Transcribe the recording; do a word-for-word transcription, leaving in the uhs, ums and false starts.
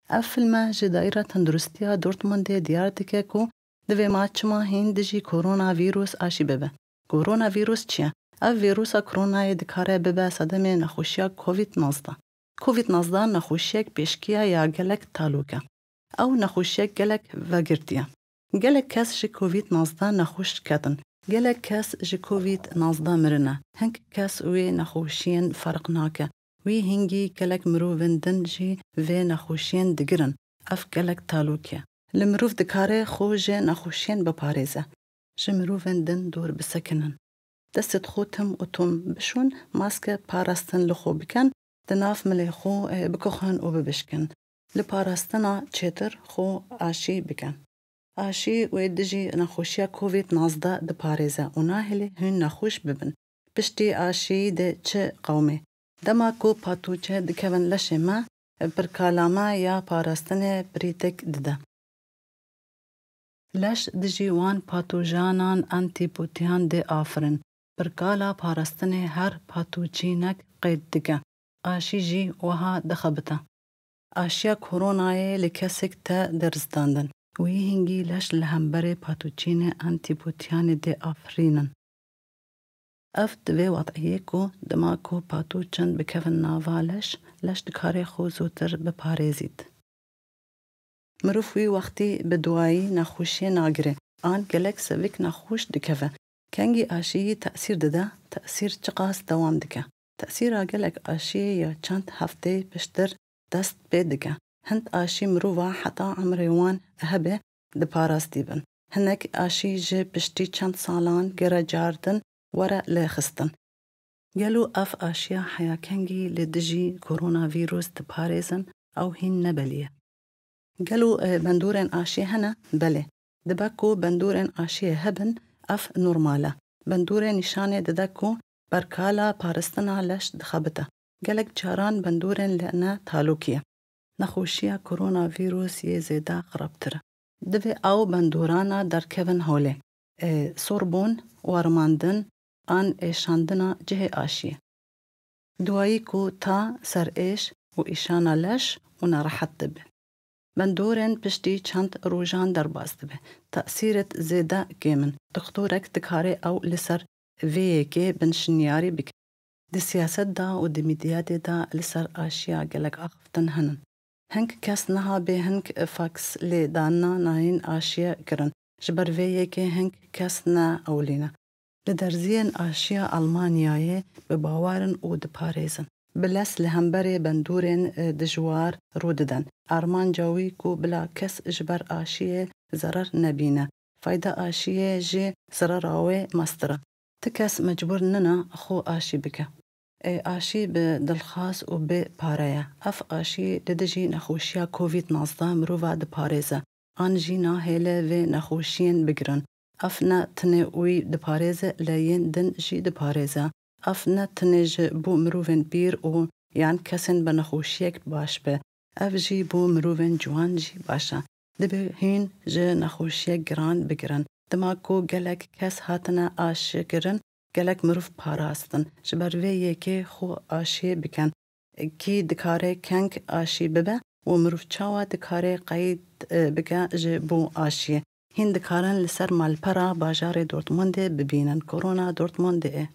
Ev filme ji Daîra Tenduristiya Dortmundê diyar dike ku divê ma çima hîn dijî koronavîrus aşî bibe. Koronavîrus çi ye? Ev vîrusa koronayê dikare bibe sedemê nexweşiya Covid nozdeh. Covid nozdeh nexweşiyek pêşkiya ya gelek talûk e. Ew nexweşiyek gelek vegirtiye. Gelek kes ji Covid nozdeh nexweş ketin. Gelek kes ji Covid nozdeh mirine. Hink kes wê nexweşiyên ferq nake. Wî hingî gelek mirovên din jî vê nexweşiyên digirin. Ev gelek talûk e. Li mirov dikare xwe ji nexweşiyên biparêze. Ji mirovên din dûr bisekinin. Destêt xwe tim û tom bişûn, maske parastin li xwe bikin, di nav milê xwe, e, bikuxin û bibişkin. Li parastina çêtir xwe aşî bikin. Aşî wê dijî nexweşiya Covid nozdeh diparêze û nahêle hûn nexweş bibin. Piştî aşî de çi qewimê? Dema ku patûçe dikevin leşê me, pirkala me ya parastinê prîtik dide. Leş dijî wan patûjanan antîbotiyan dê afirin. Pirkala parastinê her patûçînek qeyd dike. Aşî jî wiha dixebite. Aşiya koronayê li kesek te dê rizdandin. Wî hingî leş li hemberê patûçînê antîbotiyanê dê afirînin. Ev di vê wed'iyê ku dema ku patûçin bikevin nava leş, leş dikare xwe zûtir biparêzît. Mirov wî wextî bi dawiyê nexweşiyê nagire an gelek sevik nexweş dikeve. Kengî aşiyî tesîr dide, tesîr çiqas dewam dike? Tesîra gelek aşiyê ya çend hefteyê piştir dest pê dike. Hind aşî mirova heta emrê wan hebe diparastî bin. Hinek aşî ji piştî çend salan gere cardin were lêxistin. Gelo ev aşiya heya kengî li dijî koronavîrus diparêzin, ew hîn ne belî ye. Gelo, e, bendorên aşiyê hene? Belê. Dibe ku bendorên aşiyê hebin, ev normal e. Bendorê nîşanê dide ku berkala paristina leş dixebite. Gelek caran bendorên li ne talûkî ye. Nexweşiya koronavîrus yê zêde xirabtir e. Divê ew bendorana derkevin holê. E, sorbûn, warmandin an êşandina cihê aşiyê. Dawiyê ku ta ser êş û îşana leş û nerehet dibe. Bendorên piştî çend rojan derbas dibe. Tesîret zêde kêm in. Doktorek dikare ew li ser vê yekê binşinyarî bike. Di siyaset de û di mîdya de li ser aşiya gelek axiftin henin. Hing kes niha bê hing faks lê danina nayên aşiyê kirin. Ji ber vê yekê hing kes ne ewlî ne. Li derziyên aşiya Almanyayê bi bawer in û diparêzin. Bi lez li hemberê bendorên, e, dijwar rû didin. Armanca wî ku bila kes ji ber aşiyê zerar nebîne. Fayda aşiyê ji zerara wê mestir e. Ti kes mecbûr nina xwe aşî bike. Ê aşî bi dilxwaz û bi pare ye. Ev aşî li dijî nexweşiya Covid nozdeh mirova diparêze. An jî nahêle vê nexweşiyên bigirin. Ev ne tenê wî diparêze, lê yên din jî diparêze. Ev ne tenê ji bo mirovên pîr û yan kesên bi nexweşiyek baş be. Ev jî bo mirovên ciwan jî baş e. Divê hîn ji nexweşiyek giran bigirin. Dema ku gelek kes hatine aşikirin, gelek mirov parastin. Ji ber vê yekê xwe aşiyê bikin. Kî dikare keng aşî bibe û mirov çawa dikare qeyd, e, bike ji bo aşiyê? Hîn dikarin li ser malpera bajarê Dortmundê bibînin. Korona Dortmundê.